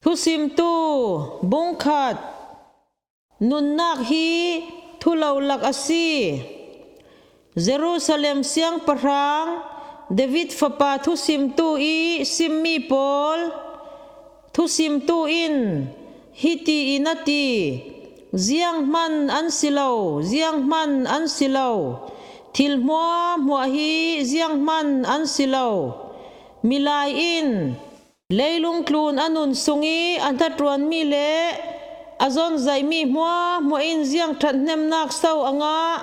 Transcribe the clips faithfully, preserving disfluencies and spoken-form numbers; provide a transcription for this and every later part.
Thusimtu bung khat. Nunnak hi thu lo lak a si. Jerusalem siangpahrang David fapa thusimtu i simmi pawl. Thusimtu in hiti in a ti: Zianghman an si lo, zianghman an si lo, thil hmuahhmuah hi zianghman an si lo. Milai in leilung tlun a nun sung i a hnaṭuanmi le a zawnzaihmi hmuahhmuah in ziang ṭhathnemnak so a ngah?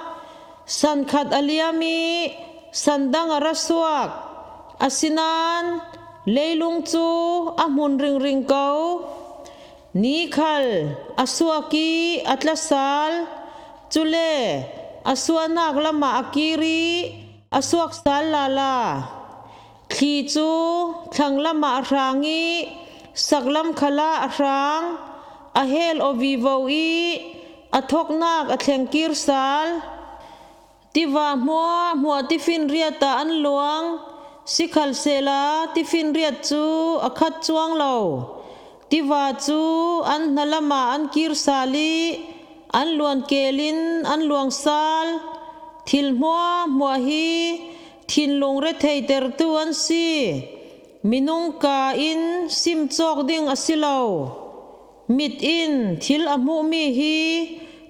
San khat a liam i san dang a ra suak, asinain leilung cu a hmun ringring ko. Ni khal a suak i a tla sal, cule a suahnak lamah a kir i a suak sal lala. Thli cu thlang lamah a hrang i saklam khalah a hrang, a hel aw vivo i a thoknak a thlengkir sal. Tiva hmuahhmuah tifinriat ah an luang, sikhalsehla tifinriat cu a khat cuang lo. Tiva cu an hna lamah an kir sal i an luan kel in an luang sal. Thil hmuahhmuah hi thinlung retheitertu an si. Minung ka in sim cawk ding a si lo. Mit in thil a hmuhmi hi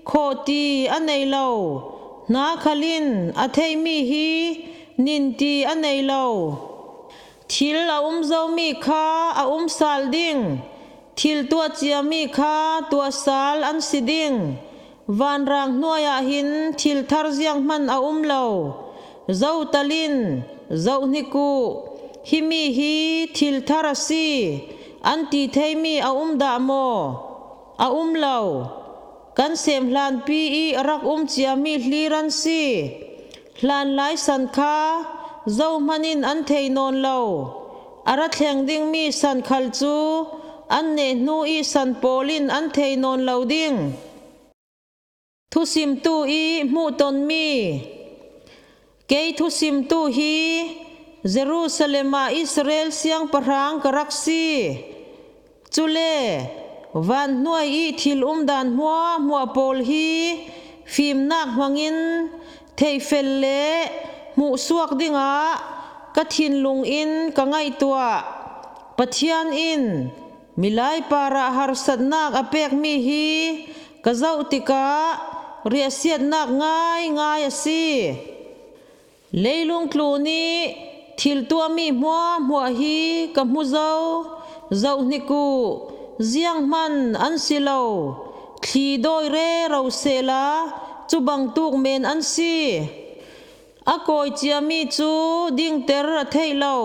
khawh ti a nei lo, hna khal in a theihmi hi nin ti a nei lo. Thil a um zomi kha a um sal ding, thil tuah ciami kha tuah sal an si ding. Vanrang hnuai ah hin thil thar zianghman a um lo. Zohtal in, zohhnik uh, himi hi thil thar a si, an ti theimi a um dah maw? A um lo. Kan sem hlanpi i a rak um ciami hlir an si. Hlanlai san kha zohhman in an thei nawn lo. A ra thleng dingmi san khal cu an neh hnu i san pawl in an thei nawn lo ding. Thusimtu i hmuhtonmi. Kei thusimtu hi Jerusalem ah Israel siangpahrang ka rak si. Cule van hnuai i thil umdan hmuahhmuah pawl hi fimnak hmangin theihfel le hmuhsuak dingah ka thinlung in ka ngaihtuah. Pathian in milai parah harsatnak a pekmi hi ka zoh tikah riahsiatnak ngaingai a si. Leilung tlun i thil tuahmi hmuahhmuah hi ka hmu zo. Zohhnik uh, zianghman an si lo, thli dawi rero sehla cu bangtuk men an si. A kawi ciami cu dingter a theih lo,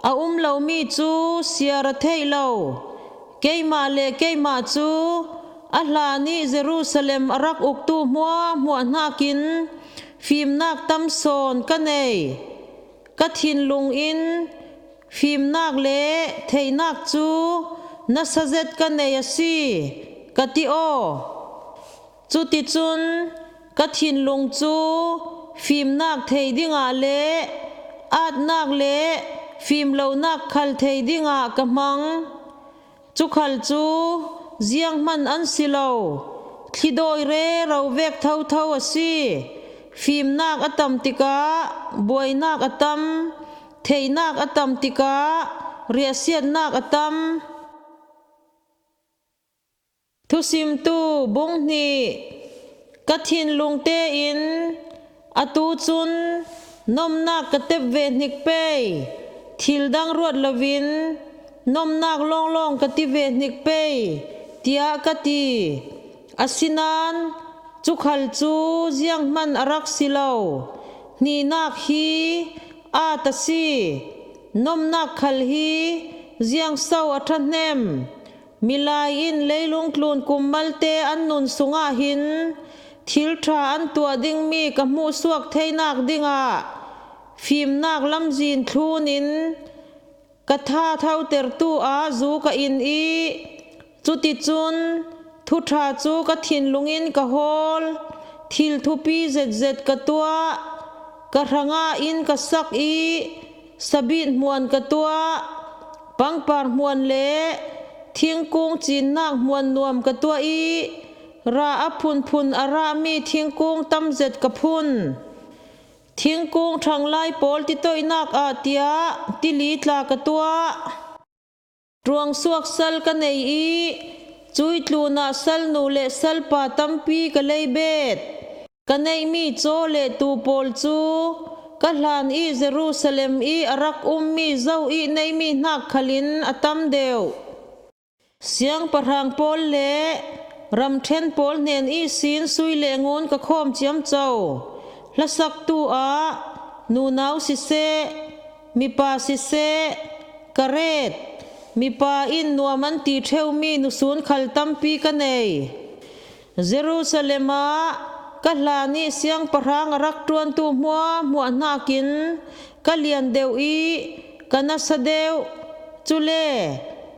a um lomi cu siar a theih lo. Keimah le keimah cu a hlan i Jerusalem a rak uktu hmuahhmuah hnakin fimnak tam sawn ka nei. Ka thinlung in fimnak le theihnak cu nasa zet ka nei a si, ka ti aw. Cuticun ka thinlung cu fimnak thei dingah le aatnak le fimlonak khal thei dingah ka hmang. Cu khal cu zianghman an si lo, thlidawi rero vek thotho a si. Fimnak a tam tikah buainak a tam, theihnak a tam tikah riahsiatnak a tam. Thusimtu bung hnih. Ka thinlung tein atu cun nomnak ka tep ve hnik pei, thil dang ruat loin nomnak lawnglawng ka ti ve hnik pei, tiah ka ti. Asinain cu khal cu zianghman a rak si lo. Hnihnak hi aat a si, nomnak khal hi ziangso a ṭhahnem. Milai in leilung tlun kum malte an nun sungah hin thil ṭha an tuah dingmi ka hmuhsuak theinak dingah fimnak lamzin thlun in ka tha thotertu ah zu ka in i, cuticun thuṭha cu ka thinlung in ka hawl. Thil thupi zetzet ka tuah, ka hrangah in ka sak i, sabit hmuan ka tuah, pangpar hmuan le Thingkung cinnak hmuan nuam ka tuah ih, rah a phunphun a rahmi thingkung tamzet ka phun. Thingkung ṭhanglai pawl titoihnak ah tiah tili tla ka tuah. Ṭuangsuak sal ka nei ih, cui tlunah salnu le salpa tampi ka lei bet. Ka neihmi caw le tuu pawl cu ka hlan ih Jerusalem ih a rak ummi zoh ih neihmi hnak khalin a tam deuh. Siangpahrang pawl le ramṭhen pawl hnen ihsin sui le ngun ka khawm ciamco. Hlasaktu ah nunau siseh, mipa siseh, ka ret. Mipa in nuam an ti ṭheumi nusun khal tampi ka nei. Jerusalem ah ka hlan ih siangpahrang a rak ṭuantu hmuahhmuah hnakin ka lian deuh ih ka nasa deuh. Cule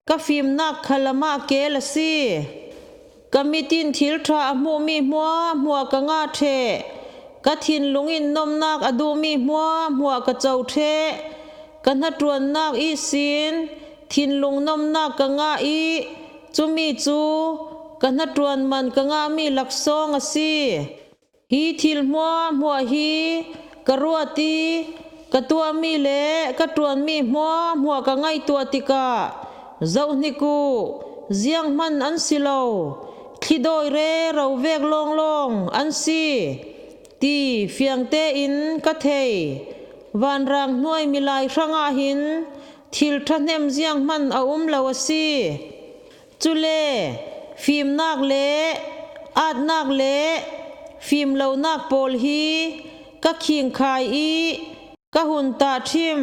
ka fimnak khal amah kel a si. Ka mit in thil ṭha a hmuhmi hmuahhmuah ka ngah ṭheh. Ka thinlung in nomnak a duhmi hmuahhmuah ka co ṭheh. Ka hnaṭuannak ihsin thinlung nomnak ka ngah ih, cumi cu ka hnaṭuan man ka ngahmi laksawng a si. Hi thil hmuahhmuah hi ka ruat ih ka tuahmi le ka ṭuanmi hmuahhmuah ka ngaihtuah tikah, zohhnik uh, zianghman an si lo, thlidawi rero vek lawnglawng an si, ti fiang tein ka thei. Vanrang hnuai milai hrangah hin thil ṭhahnem zianghman a um lo a si. Cule fimnak le atnak le fimlonak pawl hi ka khingkhai ih ka hun tahṭhim.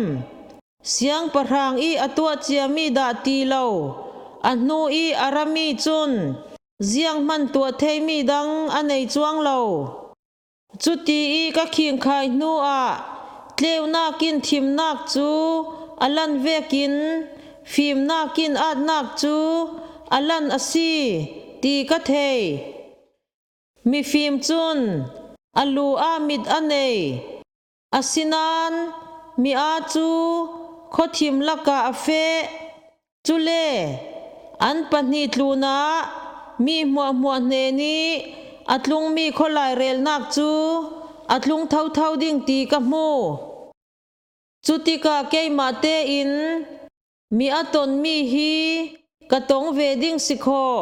Siangpahrang ih a tuah ciami dah ti lo a hnu ih a rami cun zianghman tuah theimi dang a nei cuang lo. Cuti ih ka khingkhai hnuah tleunak in thimnak cu a lan vekin fimnak in atnak cu a lan a si, ti ka thei. Mifim cun a lu ah mit a nei, asinain mi aa cu khuathim lakah a feh. Cule an pahnih tlunah mi hmuahhmuah hnenih a tlungmi khualai relnak cu a tlung thotho ding ti ka hmu. Cutikah keimah tein mi a tonmi hi ka tong ve ding si khawh,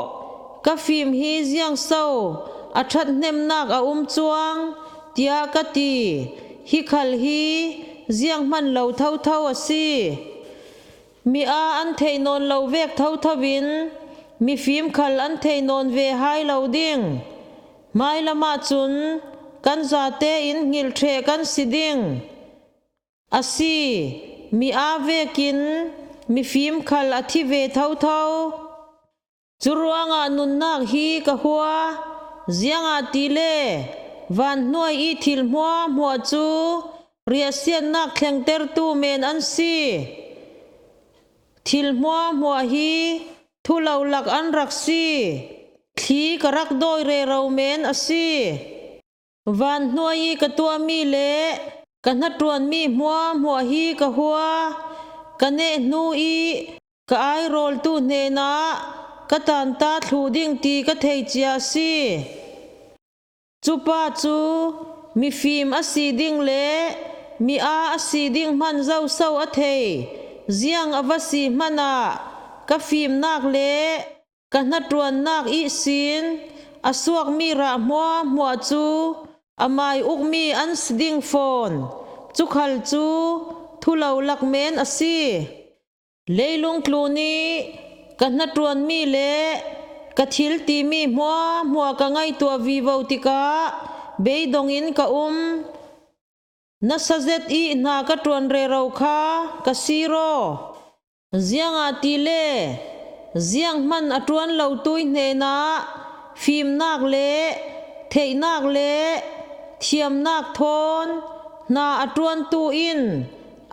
ka fim hi ziangso a ṭhathnemnak a um cuang, tiah ka ti. Hi khal hi zianghman lo thotho a si. Mi aa an theih nawn lo vek thotho in mifim khal an thei nawn ve hai lo ding. Hmailam ah cun kan zate in hngilh ṭheh kan si ding a si. Mi aa vekin mifim khal a thi ve thotho. Curuangah nunnak hi ka hua, ziangahtile van hnuai ih thil hmuahhmuah cu riahsiatnak thlengtertu men an si. Thil hmuahhmuah hi thu lo lak an rak si, thli ka rak dawi rero men a si. Van hnuai ih ka tuahmi le ka hnaṭuanmi hmuahhmuah hi ka hua, ka neh hnu ih ka airawltu hnenah ka tanta thluh ding ti ka thei cia a si. Cupa cu mifim a si ding le mi aa a si ding hman zoso a thei, ziang a va si hmanah ka fimnak le ka hnaṭuannak ihsin a suakmi rah hmuahhmuah cu amai ukmi an si ding fawn, cu khal cu thu lo lak men a si. Leilung tlun ih ka hnaṭuanmi le ka thil timi hmuahhmuah ka ngaihtuah vivo tikah beidong in ka um. Nasa zet ih hna ka ṭuan rero kha ka sir aw. Ziangahtile zianghman a ṭuan lotu ih hnenah fimnak le theihnak le thiamnak thawn hna a ṭuantu in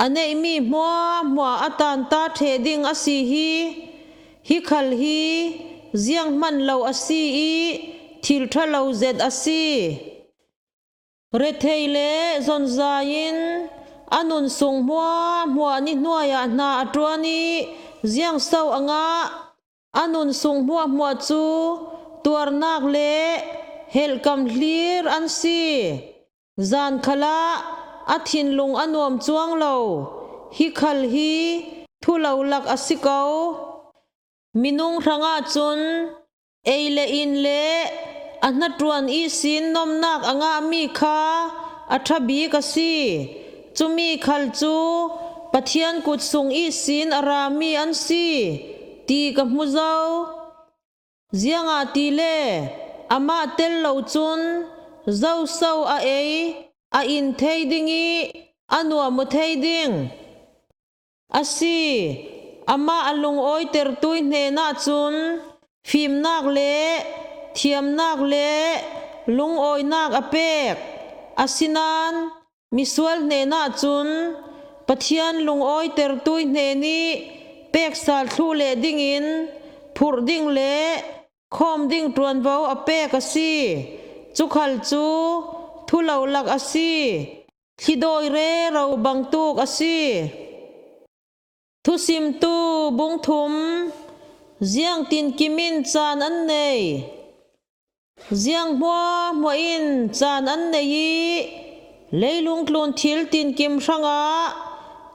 a neihmi hmuahhmuah a tanta ṭheh ding a si hi. Hi khal hi zianghman lo a si ih thil ṭha lo zet a si. Rethei le zonzai in a nun sung hmuahhmuah ni hnuai ah hna a ṭuan ih ziangso a ngah. A nun sung hmuahhmuah cu tuarnak le helhkam hlir an si. Zan khalah a thinlung a nuam cuang lo. Hi khal hi thu lo lak a si ko. Minung hrangah cun ei le in le a hnaṭuan ihsin nomnak a ngahmi kha a ṭha bik a si. Cumi khal cu Pathian kut sung ihsin a rami an si ti ka hmu zo. Ziangahtile amah tel lo cun zoso a ei a in thei ding ih a nuam aw thei ding. A si, amah a lungawitertu hnenah cun fimnak le thiamnak le lungawinak a pek. Asinain misual hnenah cun Pathian lungawitertu hnenih pek sal thluh leh dingin phurh ding le khawm ding ṭuanvo a pek a si. Cu khal cu thu lo lak a si. Thlidawi rero bangtuk a si. Thusimtu bung thum. Ziang tinkim in caan an nei? Ziang hmuahhmuah in caan an nei ih leilung tlun thil tinkim hrangah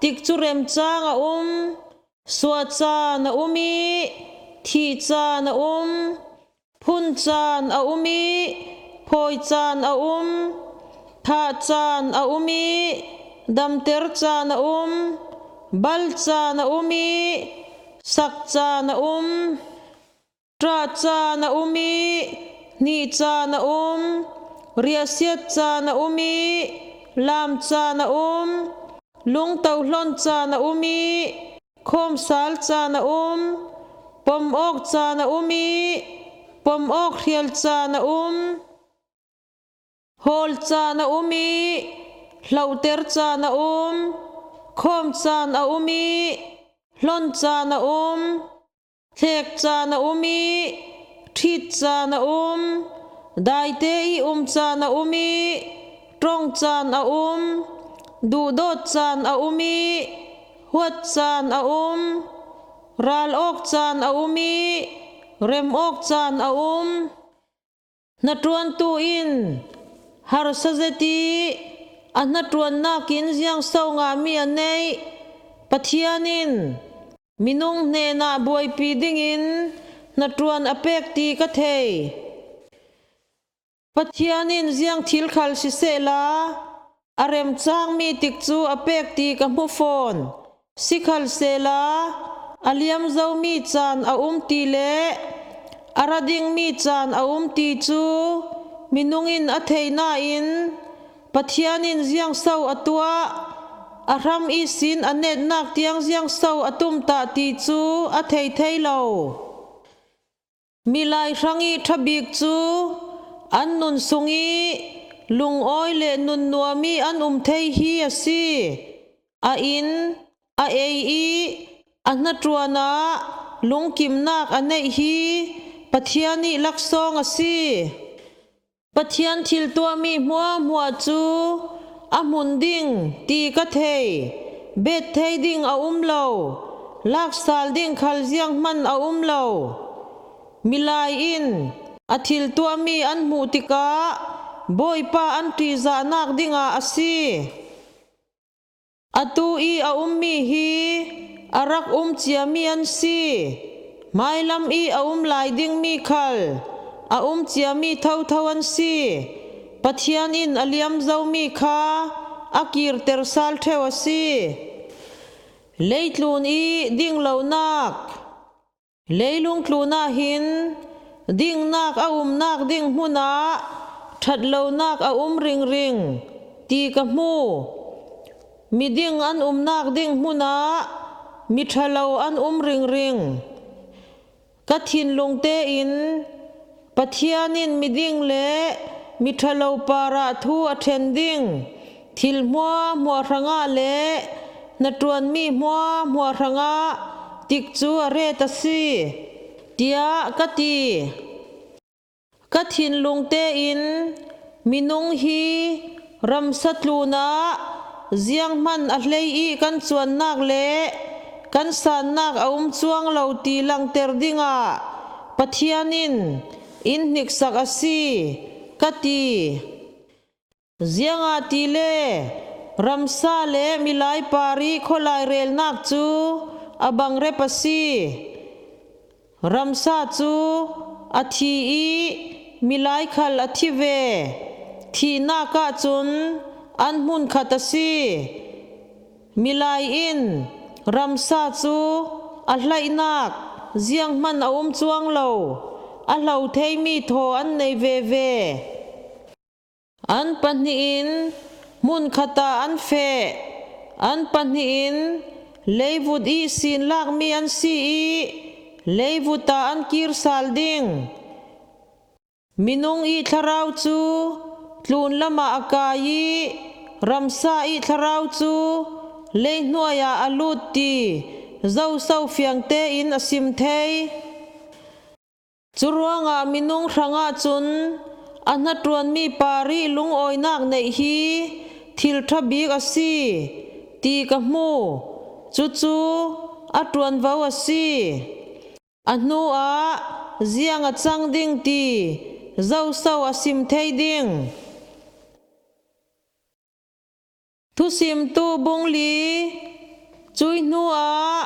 tikcu remcang a um. Suah caan a um ih thih caan a um. Phun caan a um ih phawi caan a um. Thah caan a um ih damter caan a um. Bal caan a um ih sak caan a um. Ṭah caan a um ih hnih caan a um. Riahsiat caan a um ih lam caan a um. Lungto hlon caan a um ih khawmsal caan a um. Pom awk caan a um ih pom awk hrial caan a um. Hawl caan a um ih hlohter caan a um. Khawm caan a um ih hlon caan a um. Thlek caan a um ih ṭhit caan a um. Daite ih um caan a um ih ṭong caan a um. Duhdawt caan a um ih huat caan a um. Ral awk caan a um ih rem awk caan a um. Hnaṭuantu in harsa zet ih a hnaṭuannak in ziangso ngahmi a neih? Pathian in minung hnenah buaipi dingin hnaṭuan a pek ti ka thei. Pathian in ziang thil khal sisehla a remcangmi tikcu a pek ti ka hmu fawn. Sikhalsehla a liamzomi caan a um ti le a ra dingmi caan a um ti cu minung in a thei nain Pathian in ziangso a tuah, a hram ihsin a netnak tiang ziangso a tumtah ti cu a thei thei lo. Milai hrang ih ṭha bik cu an nun sung ih lungawi le nunnuam ih an um thei hi a si. A in, a ei ih a hnaṭuan ah lungkimnak a neih hi Pathian ih laksawng a si. Pathian thil tuahmi hmuahhmuah cu a hmun ding ti ka thei. Bet thei ding a um lo, laksal ding khal zianghman a um lo. Milai in a thil tuahmi an hmuh tikah Bawipa an ṭihzahnak dingah a si. Atu ih a ummi hi a rak um ciami an si. Hmailam ih a um lai dingmi khal a um ciami thotho an si. Pathian in a liamzomi kha a kirter sal ṭheu a si. Leitlun ih dinglonak. Leilung tlunah hin dingnak a umnak ding hmunah ṭhatlonak a um ringring ti ka hmu. Miding an umnak ding hmunah miṭhalo an um ringring. Ka thinlung tein Pathian in miding le miṭhalo parah thu a ṭhen ding thil hmuahhmuah hrangah le hnaṭuanmi hmuahhmuah hrangah tikcu a ret a si, tiah ka ti. Ka thinlung tein minung hi ramsa tlunah zianghman a hlei ih kan cuannak le kan sannak a um cuang lo ti langter dingah Pathian in in hniksak a si, ka ti. Ziangahtile ramsa le milai parih khualai relnak cu a bangrep a si. Ramsa cu a thi i milai khal a thi ve. Thihnak ahcun an hmunkhat a si. Milai in ramsa cu a hlaihnak zianghman a um cuang lo, a hlo theimi thaw an nei veve. An pahnih in hmunkhat ah an feh, an pahnih in leivut i sin lakmi an si i leivut ah an kir sal ding. Minung i thlarau cu tlunlam ah a kai i ramsa i thlarau cu leihnuai ah a lut ti zoso fiang tein a sim thei. Curuangah minung hrangah cun a hnaṭuanmi parih lungawinak neih hi thil ṭha bik a si, ti ka hmu. Cucu a ṭuanvo a si. A hnuah ziang a cang ding ti zoso a sim thei ding? Thusimtu bung li. Cuih hnuah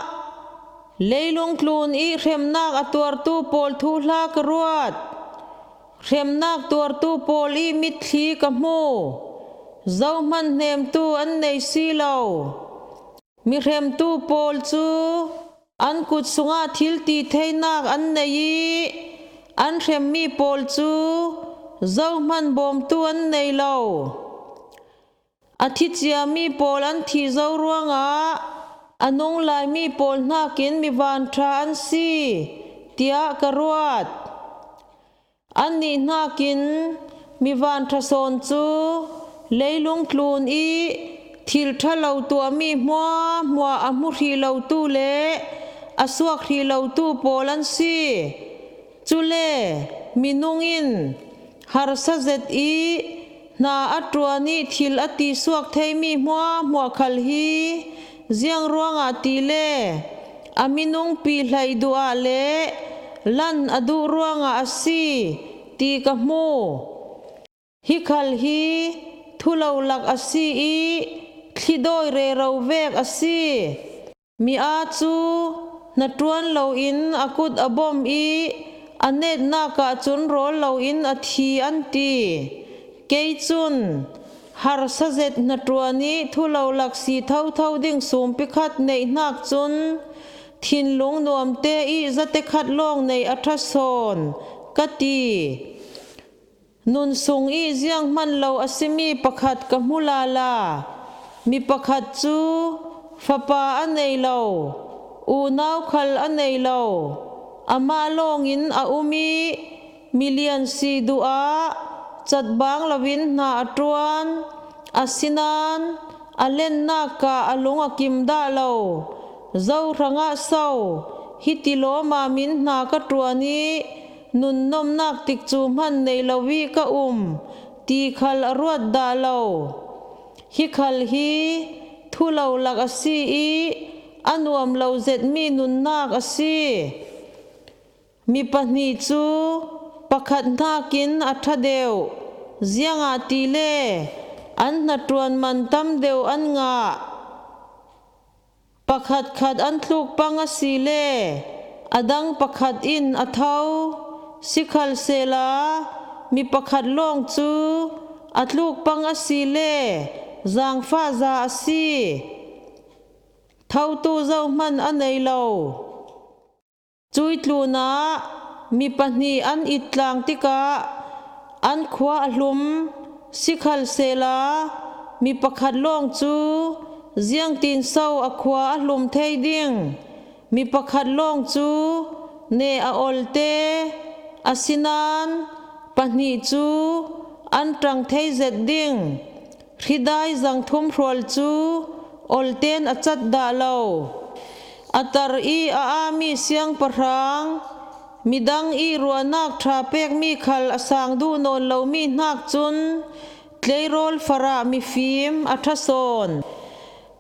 leilung tlun i hremnak a tuartu pawl thuhla ka ruat. Hremnak tuartu pawl i mitthli ka hmu. Zohman hnemtu an nei si lo. Mihremtu pawl cu an kut sungah thil ti theinak an nei i an hremmi pawl cu zohman bawmtu an nei lo. A thi ciami pawl an thih zo ruangah a nung laimi pawl hnakin mi vanṭha an si, tiah ka ruat. Annih hnakin mi vanṭha sawn cu leilung tlun i thil ṭha lo tuahmi hmuahhmuah a hmu hrih lotu le a suak hrih lotu pawl an si. Cule minung in harsa zet i hna a ṭuan i thil a ti suak theimi hmuahhmuah khal hi ziang ruangah tile a minungpi hlaih duh ah le lan a duh ruangah a si ti ka hmu. Hi khal hi thulo lak a si i thlidawi rero vek a si. Mi aa cu hnaṭuan loin a kut a bawm i a netnak ahcun rawl loin a thi an ti. Kei cun harsa zet hnaṭuan i thulo lak si thotho ding sumpi khat neih hnak cun thinlung nuamte i zate khat lawng nei a ṭha sawn, ka ti. Nun sung i zianghman lo a simi pakhat ka hmu lala. Mi pakhat cu fapa a nei lo, unau khal a nei lo, amah lawngin a um i milian si duh ah catbang loin hna a ṭuan, asinain a lennak ah a lung a kim dah lo. Zo hrangah so hiti lawmam in hna ka ṭuan i nunnomnak tikcu hman nei lo i ka um ti khal a ruat dah lo. Hi khal hi thulo lak a si i a nuam lo zetmi nunnak a si. Mi pahnih cu pakhat hnakin a ṭha deuh, ziangahtile an hnaṭuan man tam deuh an ngah. Pakhatkhat an tluk pang a si le a dang pakhat in a tho, sikhalsehla mi pakhat lawng cu a tluk pang a si le zaangfahza a si. Thotu zohman a nei lo. Cuih tlunah mi pahnih an it tlang tikah an khua a hlum, sikhalsehla mi pakhat lawng cu ziangtin so a khua a hlum thei ding? Mi pakhat lawng cu ne a olte, asinain pahnih cu an ṭang thei zet ding. Hridai zang thum hrual cu olten a cat dah lo. A tar i a aami siangpahrang, midang i ruahnak ṭha pekmi khal a sang duh nawn lomi hnak cun tleirawl farah mifim a ṭha sawn.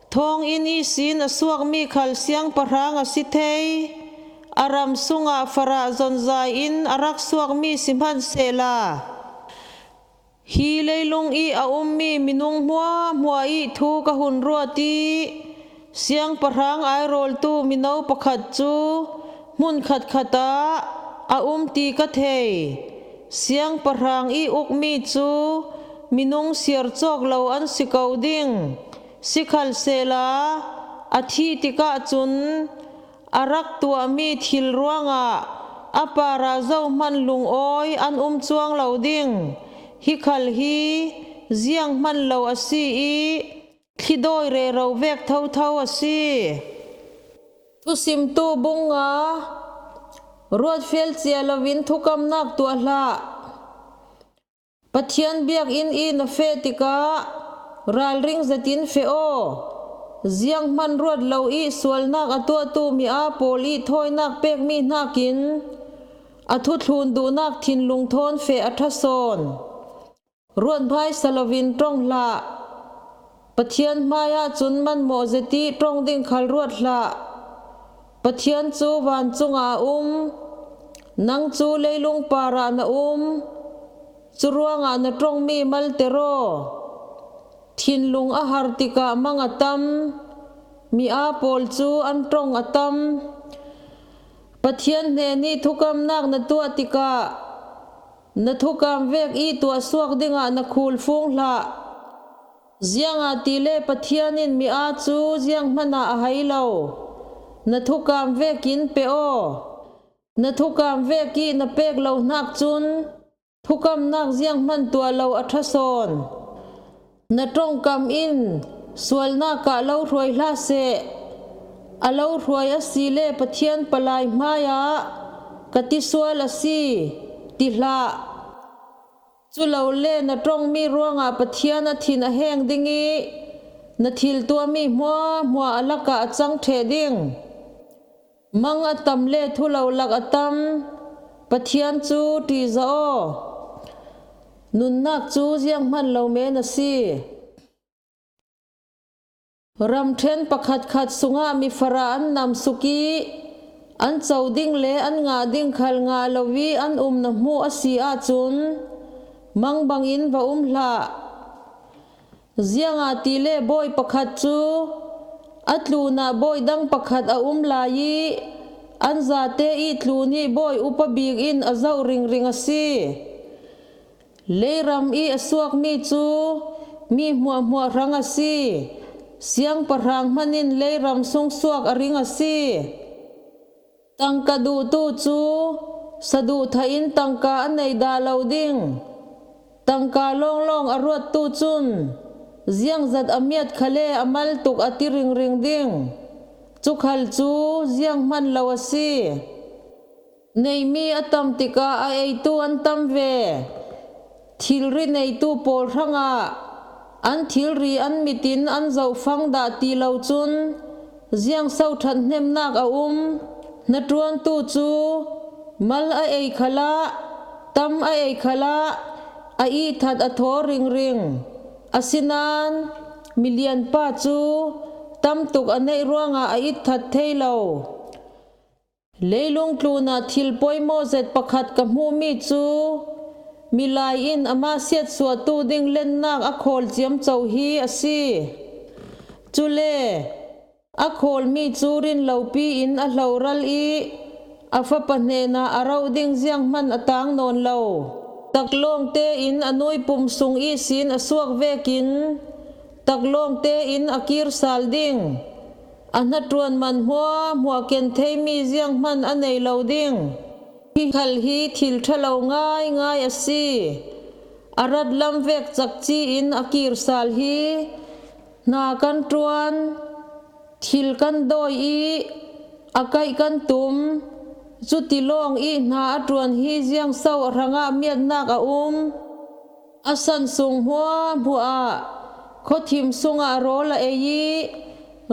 Thawnginn ihsin a suakmi khal siangpahrang a si thei, a ram sungah farah zonzai-in a rak suakmi si hmansehla, hi leilung ih a ummi minung hmuahhmuah ih thu ka hun ruat ih, siangpahrang airawltu mino pakhat cu hmun khatkhat ah a um ti ka thei. Siangpahrang ih ukmi cu minung siarcawk lo an si ko ding. Sikhalsehla a thih tikah cun a rak tuahmi thil ruangah a parah zohman lungawi an um cuang lo ding. Hi khal hi zianghman lo a si ih, thlidawi rero vek thotho a si. Thusimtu bung nga. Ruatfial cia loin thukamnak tuah hlah. Pathian biakinn ih na feh tikah ralring zetin feh aw. Zianghman ruat lo ih sualnak a tuahtu mi aa pawl ih thawinak pekmi hnakin a thuthlun duhnak thinlung thawn feh a ṭha sawn. Ruat hmaisa loin ṭong hlah. Pathian hmaiah cun manmawh zetih ṭong ding khal ruat hlah. Pathian cu vancungah a um, nang cu leilung parah na um, curuangah na ṭongmi malte raw. Thinlung a har tikah mang a tam, mi aa pawl cu an ṭong a tam. Pathian hnenih thukamnak na tuah tikah na thukam vek ih tuahsuak dingah na khul fung hlah. Ziangahtile Pathian in mi aa cu zianghman ah a hai lo. Na thukam vekin pe aw. Na thukam vek ih na pek lo hnak cun thukamnak zianghman tuah lo a ṭha sawn. Na ṭongkam in sualnak ah lo hruai hlah seh. A lo hruai a si le Pathian palai hmaiah ka tisual a si, ti hlah. Culole na ṭongmi ruangah Pathian a thin a heng ding ih na thil tuahmi hmuahhmuah a lakah a cang ṭheh ding. Mang a tam le thulolak a tam, Pathian cu ṭihzah aw. Nunnak cu zianghman lo men a si. Ramṭhen pakhatkhat sungah mifarah an namsuk ih an co ding le an ngah ding khal ngah lo ih an um na hmuh a si ahcun mang bangin va um hlah. Ziangahtile bawi pakhat cu a tlunah bawi dang pakhat a um lai ih an zate ih tlun ih bawi upa bik in a zoh ringring a si. Leiram ih a suakmi cu mi hmuahhmuah hrang a si. Siangpahrang hman in leiram sung suak a ring a si. Tangka duhtu cu saduhthah in tangka a nei dah lo ding. Tangka lawnglawng a ruattu cun ziangzat a miat khale a mal tuk a ti ringring ding. Cu khal cu zianghman lo a si. Neihmi a tam tikah a eitu an tam ve. Thilri neitu pawl hrangah an thilri an mit in an zohfang dah ti lo cun ziangso ṭhathnemnak a um. Hnaṭuantu cu mal a ei khalah, tam a ei khalah a itthat a thaw ringring. Asinain milianpa cu tam tuk a neih ruangah a itthat thei lo. Leilung tlunah thil poimaw zet pakhat ka hmuhmi cu milai in amah siatsuahtu ding lennak a khawl ciamco hi a si. Cule a khawlmi cu rinlopi in a hloral ih a fapa hnenah a roh ding zianghman a tang nawn lo. Taklawng tein a nuipum sung ihsin a suak vekin taklawng tein a kir sal ding. A hnaṭuan man hmuahhmuah ken theimi zianghman a nei lo ding. Hi khal hi thil ṭha lo ngaingai a si. A ratlam vek cakci in a kir sal hi hna kan ṭuan, thil kan dawi ih a kaih kan tum, cuti lawng ih hna a ṭuan hi ziangso a hrangah miatnak a um. A san sung hmuahhmuah ah khuathim sungah rawl a ei ih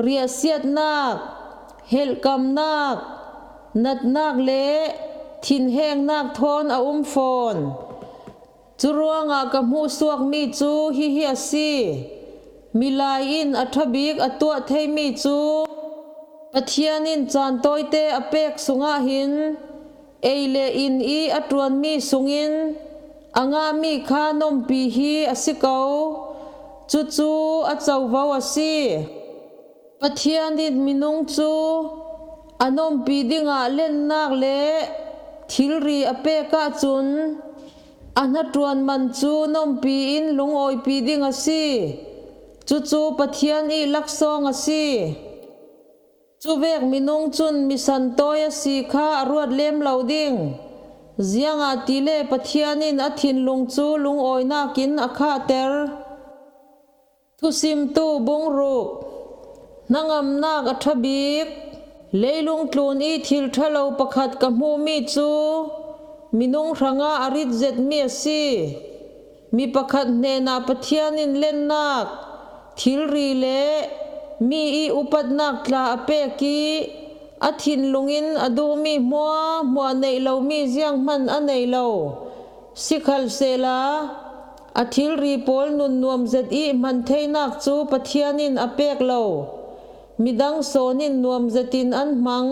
riahsiatnak, helhkamnak, natnak le thinhengnak thawn a um fawn. Curuangah ka hmuhsuakmi cu hihi a si. Milai in a ṭha bik a tuah theimi cu Pathian in caan tawite a pek sungah hin ei le in i a ṭuanmi sungin a ngahmi kha nompi hi a si ko. Cucu a covo a si. Pathian in minung cu a nompi dingah lennak le thilri a pek ahcun a hnaṭuan man cu nompi in lungawipi ding a si. Cucu Pathian i laksawng a si. Cuvek minung cun misan tawi a si kha a ruat lem lo ding. Ziangahtile Pathian in a thinlung cu lungawinak in a khahter. Thusimtu bung ruk. Hnangamnak a ṭha bik. Leilung tlun i thil ṭha lo pakhat ka hmuhmi cu minung hrangah a rit zetmi a si. Mi pakhat hnenah Pathian in lennak, thilri le mi i upatnak tla a pek i a thinlung in a duhmi hmuahhmuah neih lomi zianghman a nei lo. Sikhalsehla, a thilri pawl nun nuam zet i hman theinak cu Pathian in a pek lo. Midang sawn in nuam zetin an hmang.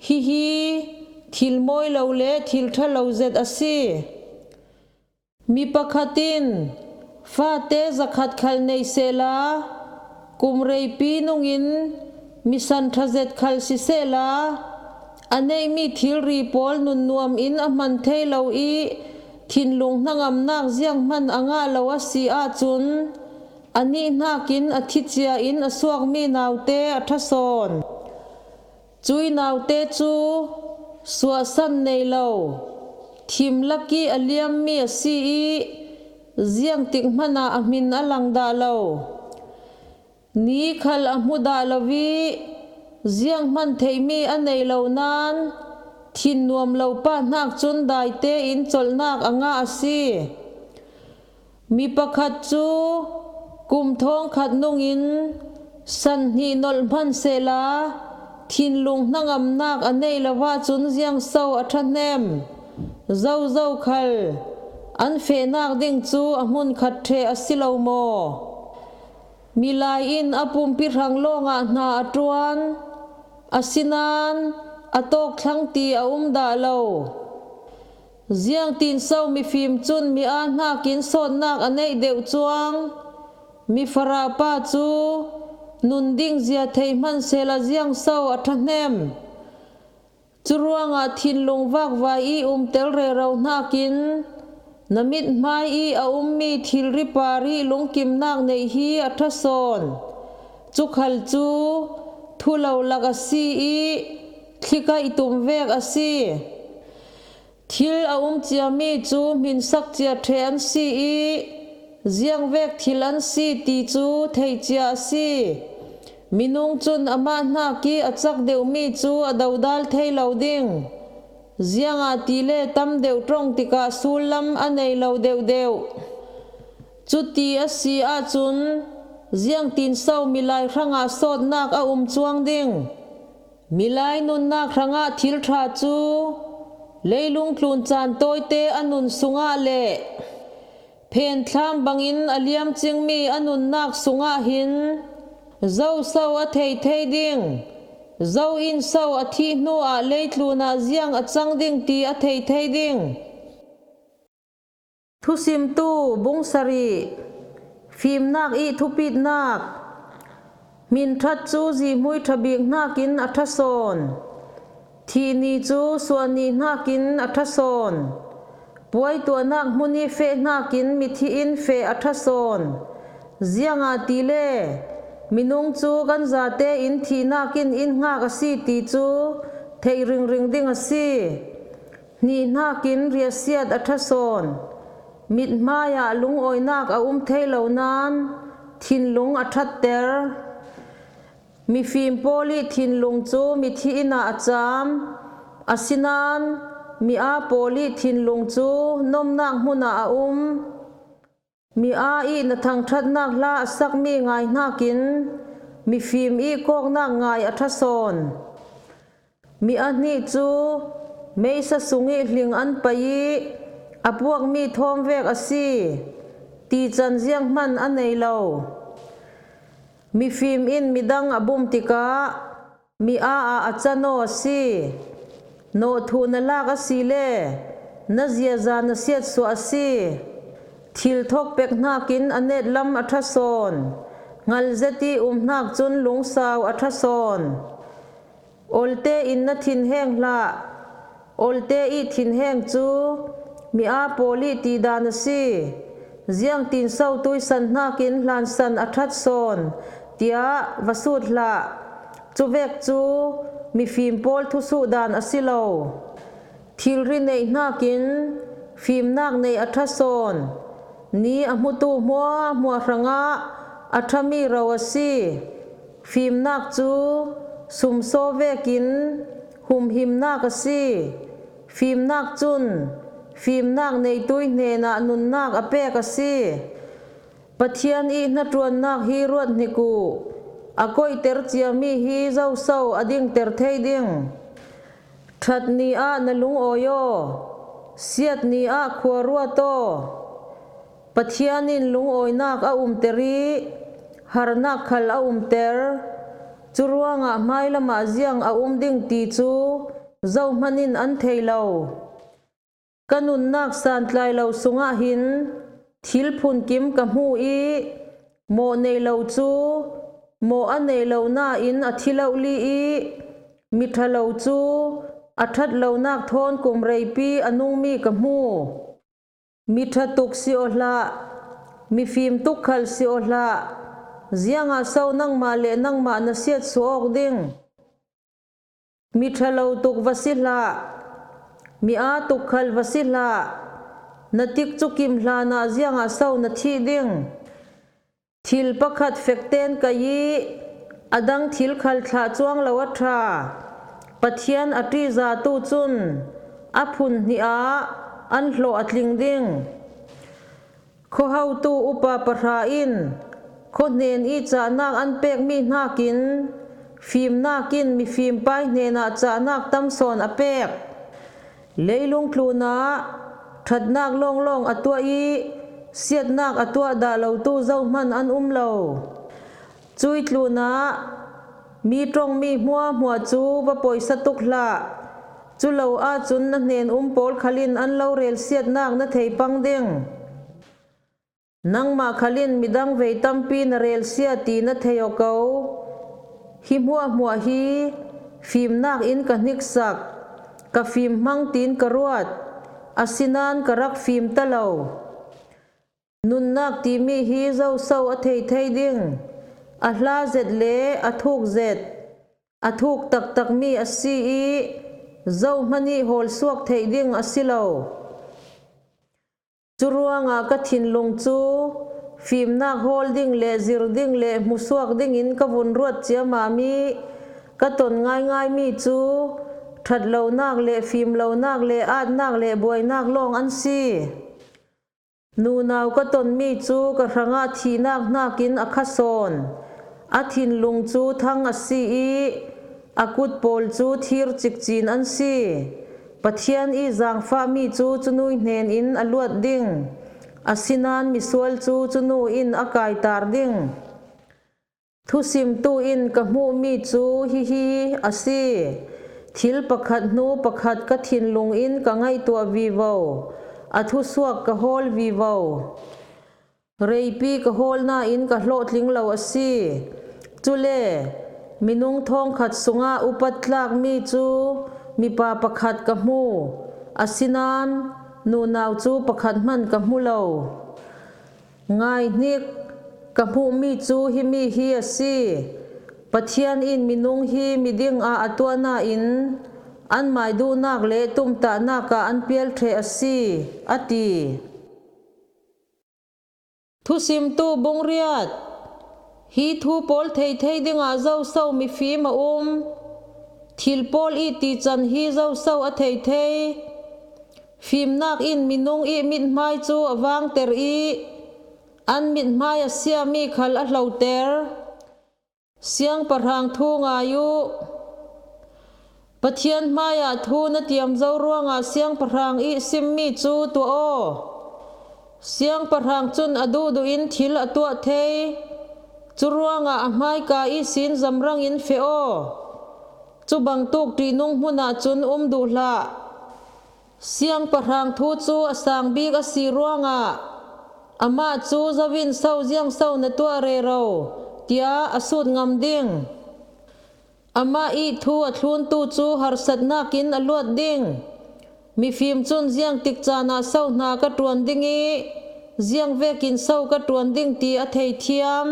Hihi thil mawi lo le thil ṭha lo zet a si. Mi pakhat in fate zakhat khal nei sehla, kum reipi nungin misan ṭha zet khal si sehla, a neihmi thilri pawl nun nuam in a hman thei lo i thinlung hnangamnak zianghman a ngah lo a si ahcun, a nih hnakin a thi cia in a suakmi naute a ṭha sawn. Cui naute cu suahsan nei lo, thim lak i a liammi a si i ziangtik hmanh ah a hmin a lang dah lo. Ni khal a hmu dah lo i zianghman theihmi a nei lo nain thin nuam lo pa hnak cun dai tein colhnak a ngah a si. Mi pakhat cu kum thawngkhat nungin san hnih nolh hman sehla, thinlung hnangamnak a neih lo ahcun ziangso a ṭhahnem? Zozo khal an fehnak ding cu a hmunkhat ṭheh a si lo maw? Milai in a pumpi hrang lawngah hna a ṭuan, asinain a tawkthlang ti a um dah lo. Ziangtinso mifim cun mi aa hnakin sawtnak a neih deuh cuang? Mi farah pa cu nun ding zia thei hman sehla ziangso a ṭhahnem? Curuangah thinlung vakvai i umtel rero hnakin na mithmai i a ummi thilri par i lungkimnak neih hi a ṭha sawn. Cu khal cu thu lo lak a si i thlikaih tum vek a si. Thil a um ciami cu hminsak cia ṭheh an si i ziangvek thil an si ti cu thei cia a si. Minung cun amah hnak i a cak deuhmi cu a dodal thei lo ding, ziangahtile tam deuh ṭong tikah sullam a nei lo deuhdeuh. Cuti a si ahcun ziangtinso milai hrangah sawtnak a um cuang ding? Milai nunnak hrangah thil ṭha cu leilung tlun caan tawite a nun sungah le phenthlam bangin a liamcingmi a nunnak sungah hin zo so a thei thei ding? Zo in so a thih hnuah leitlun ah ziang a cang ding ti a thei thei ding? Thusimtu bung sarih. Fimnak i thupitnak. Hminṭhat cu zihmui ṭha bik hnakin a ṭha sawn. Thih ni cu suah ni hnakin a ṭha sawn. Puai tuahnak hmun i feh hnakin mithi in feh a ṭha sawn. Ziangahtile minung cu kan zate in thihnak in in hngak a si ti cu theih ringring ding a si. Hnih hnakin riahsiat a ṭha sawn. Mithmai ah lungawinak a um thei lo nain thinlung a ṭhatter. Mifim pawl i thinlung cu mithi inn ah a cam, asinain mi aa pawl i thinlung cu nomnak hmun ah a um. Mi aa i na thangṭhatnak hla a sakmi ngai hnakin mifim i kawknak ngai a ṭha sawn. Mi a hnih cu meisa sung i hling an pai i a puakmi thawm vek a si ti can zianghman a nei lo. Mifim in midang a bum tikah mi aa a can aw a si. Nawhthuh na lak a si le na ziaza na siatsuah a si. Thil thok pek hnakin a netlam a ṭha sawn. Hngal zet i um hnak cun lungsau a ṭha sawn. Olte in na thinheng hlah. Olte i thinheng cu mi aa pawl i tidan a si. Ziangtin so tuisan hnakin hlansan a ṭhat sawn, tiah va sut hlah. Cuvek cu mifim pawl thusuh dan a si lo. Thilri neih hnakin fimnak neih a ṭha sawn. Ni a hmutu hmuahhmuah hrangah a ṭhami ro a si. Fimnak cu sumsaw vekin humhimnak a si. Fimnak cun fimnak neitui hnenah nunnak a pek a si. Pathian i hnaṭuannak hi ruat hnik uh. A koihter ciami hi zoso a dingter thei ding? Ṭhat ni ah na lungawi aw, siat ni ah khua ruat aw. Pathian in lungawinak a umter i harnak khal a umter. Curuangah hmailamah ziang a um ding ti cu zohman in an thei lo. Ka nunnak santlai lo sungah hin thil phunkim ka hmu i mawh nei lo cu mawh a nei lo nain a thi lohli i miṭha lo cu a ṭhat lonak thawn kum reipi a nungmi ka hmu. Miṭha tuk si aw hlah, mifim tuk khal si aw hlah, ziangah so nangmah le nangmah na siatsuah awk ding? Miṭha lo tuk va si hlah, mi aa tuk khal va si hlah, na tikcu kim hlanah ziangah so na thih ding? Thil pakhat fekten kai i a dang thil khal thlah cuang lo a ṭha. Pathian a ṭihzatu cun a phun hnih ah an hlawh a tling ding. Khuahotu upa pahra in khuahnen i cahnak an pekmi hnakin fimnak in mifim pai hnenah cahnak tam sawn a pek. Leilung tlunah ṭhatnak lawnglawng a tuah i siatnak a tuah dah lotu zohman an um lo. Cui tlunah mi ṭongmi hmuahhmuah cu va poisa tuk hlah. Cu lo ahcun na hnen um pawl khal in an lo relsiatnak na thei pang ding. Nangmah khal in midang vei tampi na relsia ti na thei aw ko. Hi hmuahhmuah hi fimnak in ka hniksak, ka fim hmang tiin ka ruat, asinain ka rak fim ta lo. Nunnak timi hi zoso a thei thei ding? A hla zet le a thuk zet, a thuk taktakmi a si i zohman i hawlsuak theih ding a si lo. Curuangah ka thinlung cu fimnak hawl ding le zir ding le hmusuak dingin ka vun ruat ciamam i ka ton ngaingaimi cu ṭhat lonak le fim lonak le atnak le buainak lawng an si. Nunau ka tonmi cu ka hrangah thihnak hnakin a kha sawn. A thinlung cu thang a si i a kut pawl cu thir cikcin an si. Pathian i zaangfahmi cu cunui hnen in a luat ding, asinain misual cu cunu in a kaitar ding. Thusimtu in ka hmuhmi cu hihi a si: thil pakhat hnu pakhat ka thinlung in ka ngaihtuah vivo, a thusuak ka hawl vivo. Reipi ka hawl nain ka hlawhtling lo a si. Cule minung thawngkhat sungah upat tlakmi cu mipa pakhat ka hmu, asinain nunau cu pakhat hmanh ka hmu lo. Ngai hnik, ka hmuhmi cu himi hi a si: Pathian in minung hi miding ah a tuah nain anmai duhnak le tumtahnak ah an pial ṭheh a si, a ti. Thusimtu bung riat. Hi thu pawl thei thei dingah zoso mifim a um? Thil pawl i tican hi zoso a thei thei? Fimnak in minung i mithmai cu a vangter i an mithmai a siami khal a hloter. Siangpahrang thu ngai uh. Pathian hmaiah thu na tiam zo ruangah siangpahrang i simmi cu tuah aw. Siangpahrang cun a duhduh in thil a tuah thei. Curuangah a hmaika ihsin zamrangin feh aw. Cubangtuk ṭihnung hmunah cun um duh hlah. Siangpahrang thu cu a sang bik a si ruangah amah cu zo in so, ziang so na tuah rero, tiah a sut ngam ding. Amah ih thu a thluntu cu harsatnak in a luat ding. Mifim cun ziangtik caan ah so hna ka ṭuan ding ih ziang vekin so ka ṭuan ding ti a thei thiam.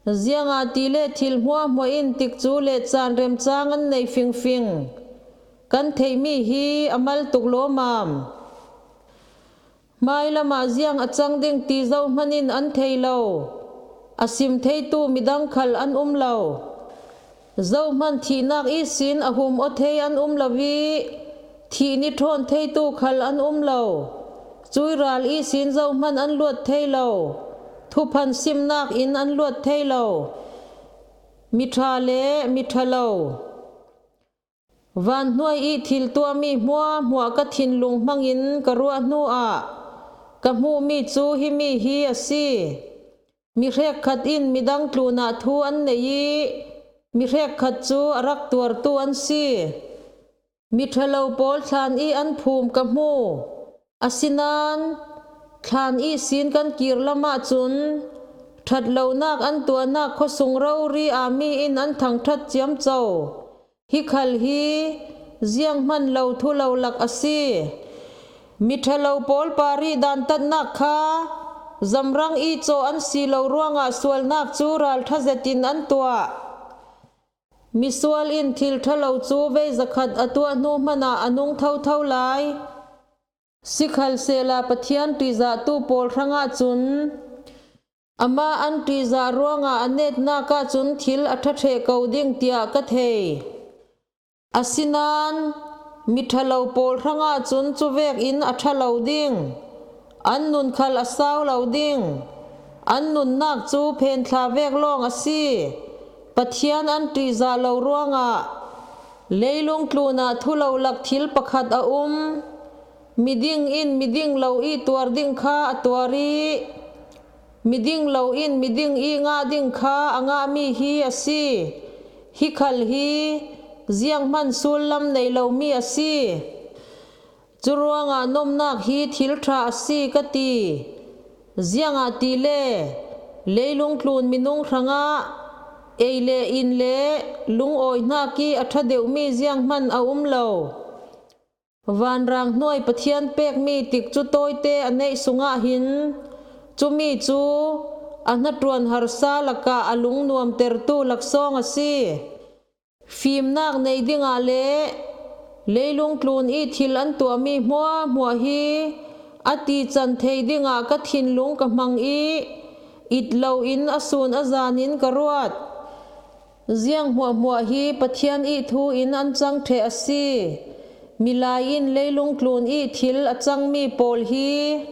Ziangahtile thil hmuahhmuah in tikcu le caan remcang an nei fingfing. Kan theihmi hi a mal tuk lawmam. Hmailam ah ziang a cang ding ti zohman in an thei lo. A sim theitu midang khal an um lo. Zohman thihnak ihsin a hum aw thei an um lo ih thih ni ṭhawn theitu khal an um lo. Cuih ral ihsin zohman an luat thei lo. Thuphan simnak in an luat thei lo. Miṭha le miṭha lo. Van hnuai ih thil tuahmi hmuahhmuah ka thinlung hmangin ka ruah hnuah ka hmuhmi cu himi hi a si. Mi hrekkhat in midang tlunah thu an nei ih mi hrekkhat cu a rak tuartu an si. Miṭha lo pawl thlan ih an phum ka hmu. Asinain thlan ihsin kan kir lam ahcun ṭhat lonak an tuahnak khuasung rori ah mi in an thangṭhat ciamco. Hi khal hi zianghman lo thu lo lak a si. Miṭha lo pawl parih dantatnak kha zamrang ih cawh an si lo ruangah sualnak cu ralṭha zetin an tuah. Misual in thil ṭha lo cu vei zakhat a tuah hnu hmanah a nung thotho lai. Sikhalsehla Pathian ṭihzahtu pawl hrangah cun amah an ṭihzah ruangah a netnak ahcun thil a ṭha ṭheh ko ding tiah ka thei. Asinain miṭha lo pawl hrangah cun cuvek in a ṭha lo ding. An nun khal a sau lo ding. An nunnak cu phenthla vek lawng a si. Pathian an ṭihzah lo ruangah leilung tlunah thu lo lak thil pakhat a um. Miding in miding lo ih tuar ding kha a tuar ih miding lo in miding ih ngah ding kha a ngahmi hi a si. Hi khal hi zianghman sullam nei lomi a si. Curuangah nomnak hi thil ṭha a si ka ti. Ziangahtile leilung tlun minung hrangah ei le in le lungawi hnak ih a ṭha deuhmi zianghman a um lo. Vanrang hnuai Pathian pekmi tikcu tawite a neih sungah hin cumi cu a hnaṭuan harsa lakah a lungnuamtertu laksawng a si. Fimnak nei dingah le leilung tlun ih thil an tuahmi hmuahhmuah hi a tican thei dingah ka thinlung ka hmang ih it loin a sun a zanin ka ruat. Ziang hmuahhmuah hi Pathian ih thu in an cang ṭheh a si. Milai in leilung tlun ih thil a cangmi pawl hi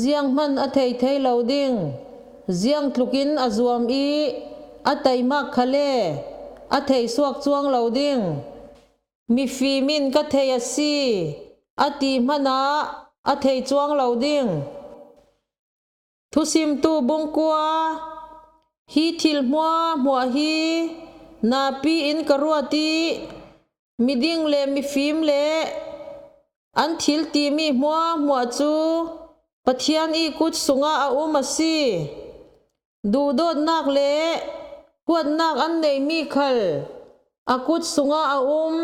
zianghman a thei thei lo ding, ziangtlukin a zuam ih a taimak khal le a thei suak cuang lo ding. Mifim in ka thei a si, a ti hmanah a thei cuang lo ding. Thusimtu bungkua, hi thil hmuahhmuah hi napi in ka ruat ih miding le mifim le an thil timi hmuahhmuah cu Pathian ih kut sungah a um a si. Duhdawtnak le huatnak an neihmi khal a kut sungah a um.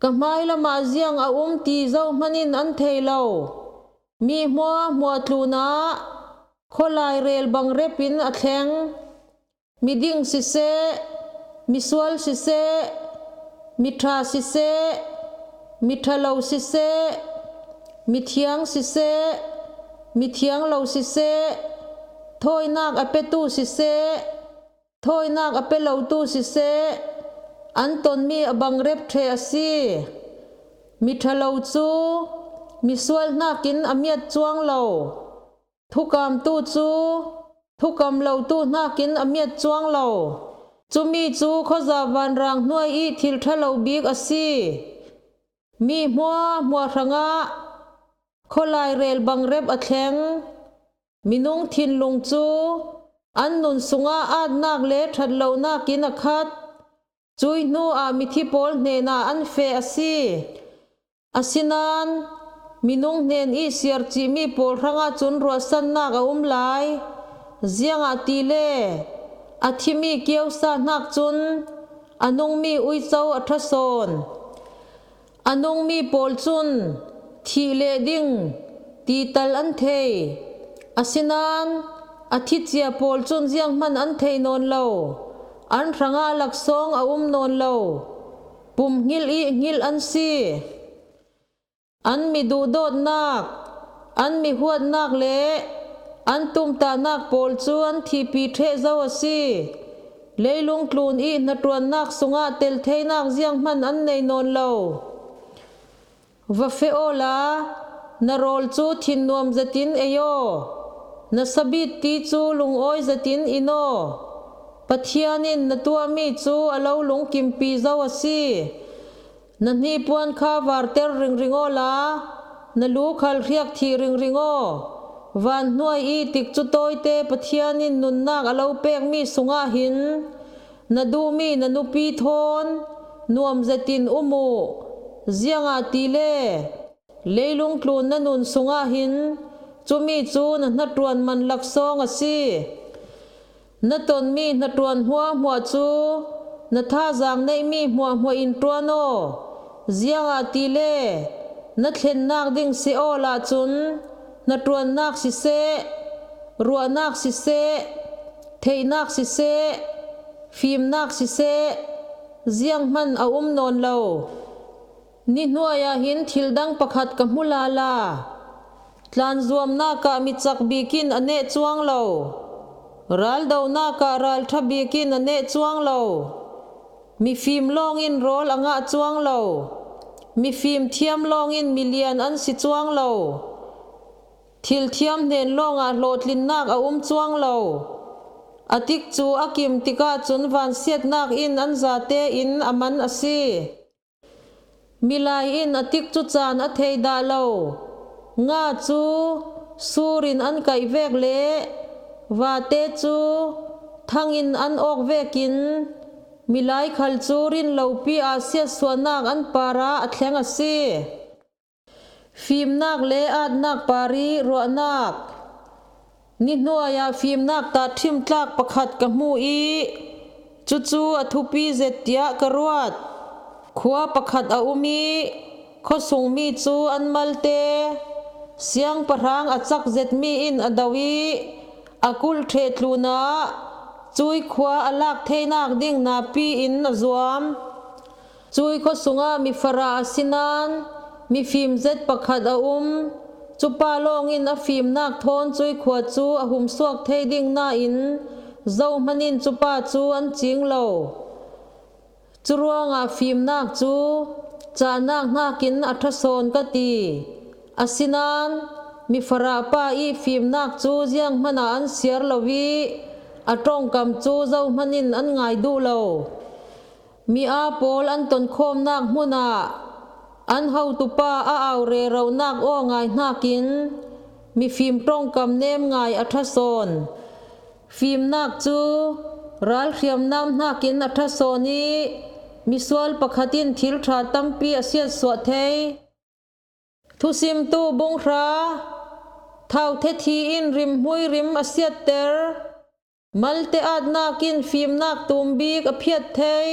Ka hmailam ah ziang a um ti zohman in an thei lo. Mi hmuahhmuah tlunah khawlai rel bangrep in a thleng. Miding siseh, misual siseh, miṭha siseh, miṭha lo siseh, mithiang siseh, mithiang lo siseh, thawinak a petu siseh, thawinak a pe lotu siseh, an tonmi a bangrep ṭheh a si. Miṭha lo cu misual hnakin a miat cuang lo. Thukamtu cu thukam lotu hnakin a miat cuang lo. Cumi cu khuaza vanrang hnuai ih thil ṭha lo bik a si. Mi hmuahhmuah hrangah khawlai rel bangrep a thleng. Minung thinlung cu An nun sungah atnak le ṭhat lonak in a khat. Cui hnuah mithi pawl hnenah an feh a si. Asinan minung hnen i siar cihmi pawl hrangah cun ruahsannak a um lai. Ziangahtile a thimi kiosa hnak cun a nungmi uico a ṭha sawn. A nungmi pawl cun thih leh ding ti tal an thei. Asinan a thicia pawl cun zianghman an thei nawn lo. An hrangah laksawng a um nawn lo. Pum hngilh i hngilh an si. An mi duhdawtnak, an mi huatnak le an tumtahnak pawl cu an thihpi ṭheh zo a si. Leilung tlun i hnaṭuannak sungah tel theinak zianghman an nei nawn lo. Va feh awla, na rawl cu thinnuam zetin ei aw, na sabitti cu lungawi zetin in aw. Pathian in na tuahmi cu a lo lungkimpi zo a si. Na hnipuan kha varter ringring awla, na lu khal hriak thih ringring aw. Van hnuai i tikcu tawite Pathian in nunnak a lo pekmi sungah hin na duhmi na nupi thawn nuam zetin um uh. Ziangahtile leilung tlun na nun sungah hin cumi cu na hnaṭuan man laksawng a si. Na tonmi hnaṭuan hmuahhmuah cu na thazaang neihmi hmuahhmuah in ṭuan aw. Ziangahtile na thlennak ding si awla cun hnaṭuannak siseh, ruahnak siseh, theihnak siseh, fimnak siseh, zianghman a um nawn lo. Ni hnuai ah hin thil dang pakhat ka hmu lala. Tlanzuamnak ah mi cak bik in a neh cuang lo. Raldonak ah ralṭha bik in a neh cuang lo. Mifim lawng in rawl a ngah cuang lo. Mifim thiam lawng in milian an si cuang lo. Thil thiam hnen lawngah hlawhtlinnak a um cuang lo. A tikcu a kim tikah cun vansiatnak in an zate in a man a si. Milai in a tikcu caan a thei dah lo. Nga cu sur in an kaih vek le vate cu thang in an awk vekin milai khal cu rinlopi ah siatsuahnak an parah a thleng a si. Fimnak le atnak parih ruahnak. Ni hnuai ah fimnak tahṭhim tlak pakhat ka hmu i cucu a thupi zet tiah ka ruat. Khua pakhat a um i khuasungmi cu an malte siangpahrang a cak zetmi in a do i a kulh ṭheh tlunah cui khua a lak theinak ding napi in a zuam. Cui khua sungah mi farah a si nain mifim zet pakhat a um. Cupa lawngin a fimnak thawn cui khua cu a humsuak thei ding nain zohman in cupa cu an cing lo. Curuangah fimnak cu cahnak hnakin a ṭha sawn ka ti. Asinain mi farah pa i fimnak cu zianghman ah an siar lo i a ṭongkam cu zohman in an ngai duh lo. Mi aa pawl an tonkhawmnak hmun ah an hotupa a au reronak aw ngai hnakin mifim ṭongkam nem ngai a ṭha sawn. Fimnak cu ralhriamnam hnakin a ṭha sawn i misual pakhat in thil ṭha tampi a siatsuah thei. Thusimtu bunghra, thau thethi in rimhmui rim a siatter. Malte atnak in fimnak tumbik a phiat thei.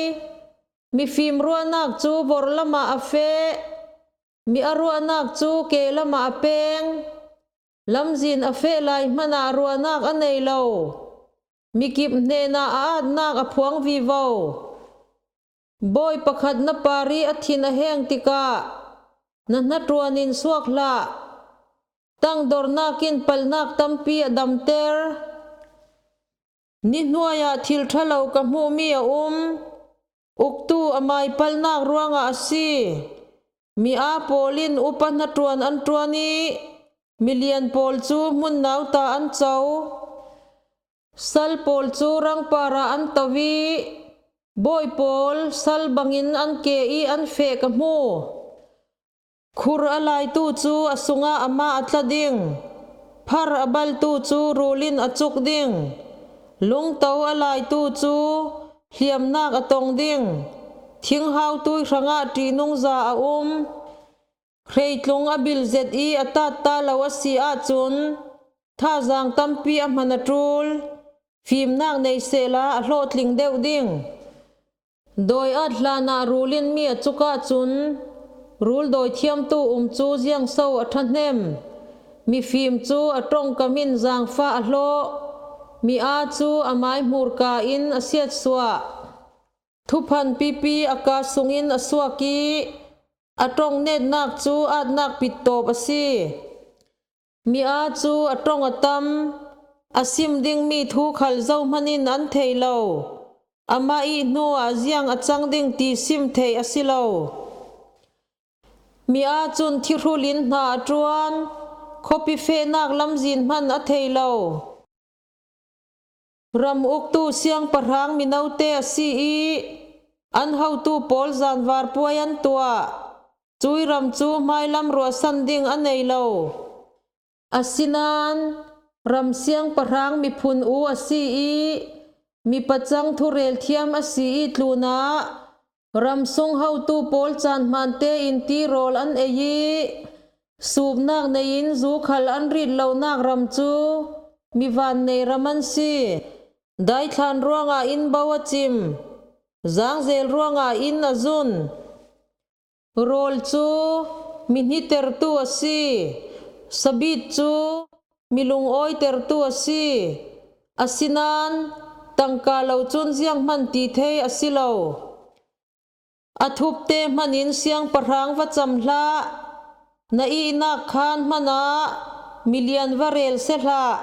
Mifim ruahnak cu vorhlam ah a feh. Mi a ruahnak cu kehlam ah a peng. Lamzin a feh lai hmanah ruahnak a nei lo. Mikip hnenah a atnak a phuang vivo. Bawi pakhat na parih a thin a heng tikah na hnaṭuan in suak hlah. Tangdornak in palhnak tampi a damter. Ni hnuai ah thil ṭha lo ka hmuhmi a um. Uktu a mai palhnak ruangah a si. Mi aa pawl in upa hnaṭuan an ṭuan i milian pawl cu hmun nauta an co. Sal pawl cu rangpar ah an to i bawi pawl sal bangin an ke i an feh ka hmu. Khur a laitu cu a sungah amah a tla ding. Phar a baltu cu rul in a cuk ding. Lungto a laitu cu hliamnak a tong ding. Thinghautui hrangah ṭihnungza a um. Hreitlung a bilzet i a tatta lo a si ahcun, thazaang tampi a hman a ṭul. Fimnak nei sehla a hlawhtling deuh ding. Dawi-at hlanah rul in mi a cuk ahcun, rul dawi thiamtu um cu ziangso a ṭhahnem? Mifim cu a ṭongkam in zaangfah a hlawh. Mi aa cu a mai hmurka in a siatsuah. Thuphan pipi a kaa sungin a suak i a ṭong netnak cu atnak pittawp a si. Mi aa cu a ṭong a tam, a sim dingmi thu khal zohman in an thei lo. Amah i hnuah ziang a cang ding ti sim theih a si lo. Mi aa cun thihrul in hna a ṭuan, khuapi fehnak lamzin hman a thei lo. Ram uktu siangpahrang minote a si i an hotu pawl zanvar puai an tuah. Cui ram cu hmailam ruahsan ding a nei lo. Asinain ram siangpahrang miphun u a si i mi pacang thurel thiam a si i tlunah ram sung hotu pawl caan hmaan tein ti rawl an ei i, supnak nei in zu khal an rit lonak ram cu mi vannei ram an si. Daithlan ruangah inn bo a cim, zaangzel ruangah inn a zun. Rawl cu mi hnitertu a si, sabit cu mi lungawitertu a si. Asinain tangka lo cun zianghman ti thei a si lo. A thupte hmanin siangpahrang va cam hlah, na ihnak khaan hmanah milian va rel seh hlah.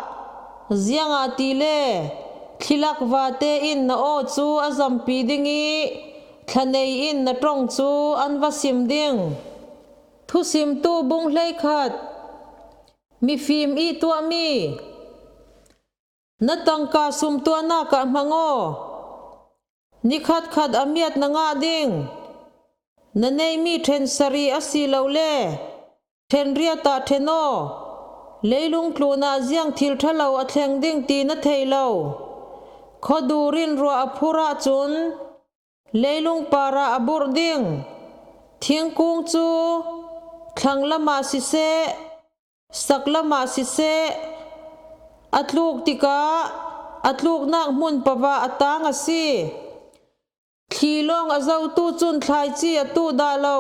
Ziangahtile thlilak vate in na aw cu a zampi ding i thlanei in na ṭong cu an va sim ding. Thusimtu bung hleikhat. Mifim i tuahmi. Na tangka sumtuahnak ah hmang aw. Nikhatkhat a miat na ngah ding. Na neihmi ṭhen sarih a si lo le ṭhen riat ah ṭhen aw. Leilung tlunah ziang thil ṭhalo a thleng ding ti na thei lo. Khuadur in ruah a phurh ahcun leilung parah a burh ding. Thingkung cu thlang lamah siseh, sak lamah siseh, a tluk tikah a tluknak hmun pavah a tang a si. Thli lawng a zotu cun thlaici a tuh dah lo,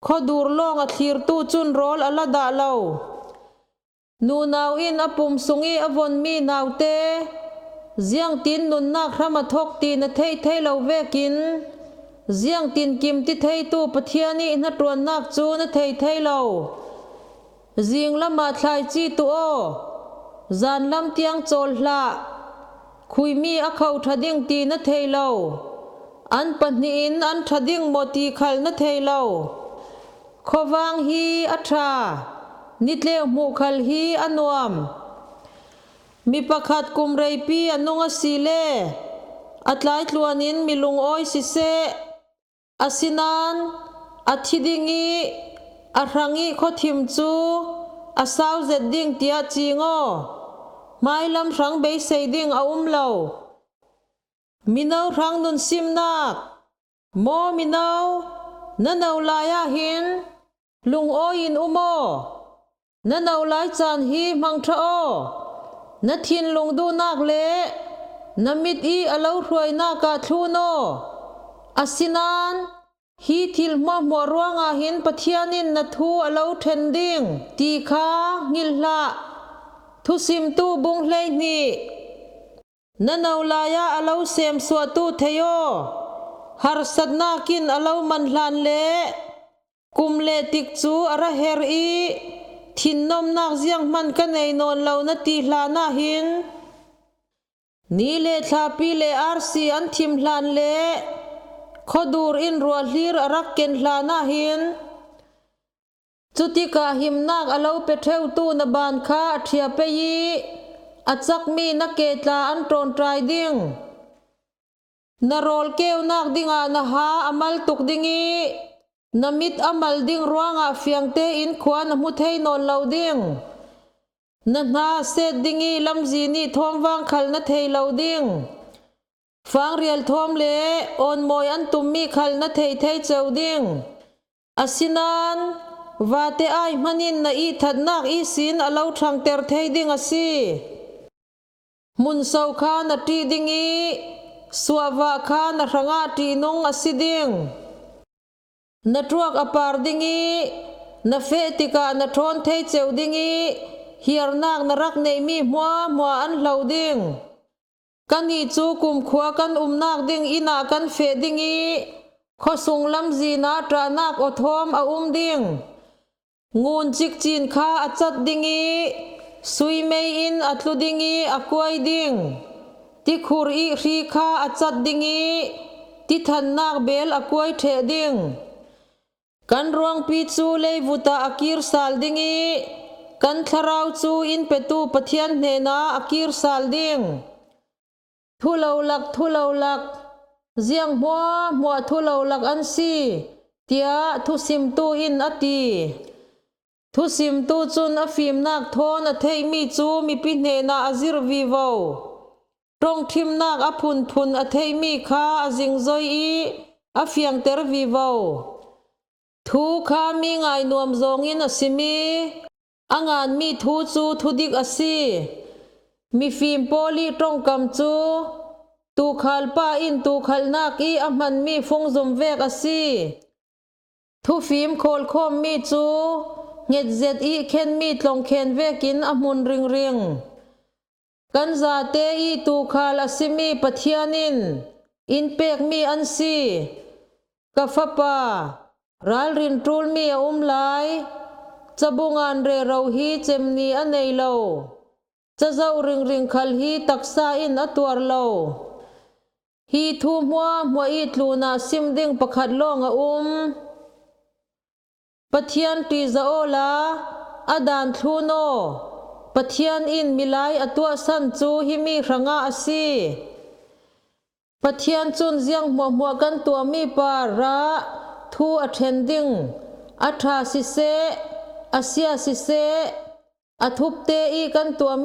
khuadur lawng a thlirtu cun rawl a la dah lo. Nunau in a pum sung i a vonmi naute ziangtin nunnak hram a thawk ti na theih thei lo vekin, ziangtin kim ti theitu Pathian i hnaṭuannak cu na thei thei lo. Zinglam ah thlaici tuh aw, zanlam tiang cawl hlah. Khuimi a kho ṭha ding ti na thei lo, an pahnih in an ṭha ding maw ti khal na thei lo. Khuavang hi a ṭha, nitleu hmuh khal hi a nuam. Mi pakhat kum reipi a nung a si le a tlaitluan in mi lungawi siseh, asinain a thi ding i a hrang i khuathim cu a sau zet ding tiah cing aw. Hmailam hrang beisei ding a um lo. Mino hrang nunsimnak. Maw mino, na no lai ah hin lungawi in um aw. Na no lai caan hi hmang ṭha aw. Na thinlung duhnak le na mit i a lo hruainak ah thlun aw. Asinain hi thil hmuahhmuah ruangah hin Pathian in na thu a lo ṭhen ding ti kha hngilh hlah. Thusimtu bung hleihnih. Na no lai ah a lo semsuahtu thei aw. Harsatnak in a lo man hlan le kum le tik cu a ra her i thinnomnak zianghman ka nei nawn lo na ti hlan ah hin, ni le thlapi le arsi an thim hlan le khuadur in ruahhlir a rak ken hlan ah hin, cutikah himnak a lo pe ṭheutu na ban kha a ṭhia pei i a cakmi na ke tla an ṭawnṭai ding. Na rawl keunak dingah na ha a mal tuk ding i na mit a mal ding ruangah fiang tein khua na hmu thei nawn lo ding. Na hna set ding i lamzi nih thawm vang khal na thei lo ding. Fangrial thawm le awnmawi an tum mi khal na thei thei ceu ding. Asinan vate ai hmanin na ihthatnak ihsin a lo ṭhangter thei ding a si. Hmun so kha na ṭih ding i suahvah kha na hrangah ṭihnung a si ding. Na ṭuak a par ding i na feh tikah na ṭhawn thei ceu ding i hiarnak na rak neih mi hmuahhmuah an hlo ding. Kannih cu kumkhua kan umnak ding inn ah kan feh ding i khuasung lamzin ah ṭahnak aw thawm a um ding. Ngun cikcin kha a cat ding i suimei in a tlu ding i a kuai ding. Tikhur i hri kha a cat ding i tithannak bel a kuai ṭheh ding. Kan ruangpi cu leivut ah a kir sal ding i kan thlarau cu in petu Pathian hnenah a kir sal ding. Thu lo lak, thu lo lak, ziang hmuahhmuah thu lo lak an si, tiah thusimtu in a ti. Thusimtu cun a fimnak thawn a theihmi cu mipi hnenah a zir vivo. Ṭongṭhimnak a phunphun a theihmi kha a zingzoi i a fiangter vivo. Thu kha mi ngainuam zawngin a sim i a nganmi thu cu thudik a si. Mifim pawl i ṭongkam cu tuukhal pa in tuukhalhnak i a hmanmi fungzum vek a si. Thufim khawlkhawmmi cu hngetzet i khenmi tlongkhen vekin a hmun ringring. Kan zate i tuukhal a simi Pathian in in pekmi an si. Ka fapa, ralrin ṭulmi a um lai. Cabungan rero hi cemni a nei lo. Cazoh ringring khal hi taksa in a tuar lo. Hi thu hmuahhmuah i tlunah sim ding pakhat lawng a um. Pathian ṭihzah awla a daan thlun aw. Pathian in milai a tuahsan cu himi hrangah a si. Pathian cun ziang hmuahhmuah kan tuahmi parah thu a ṭhen ding, a ṭha siseh, a sia siseh, a thupte i kan tuahmi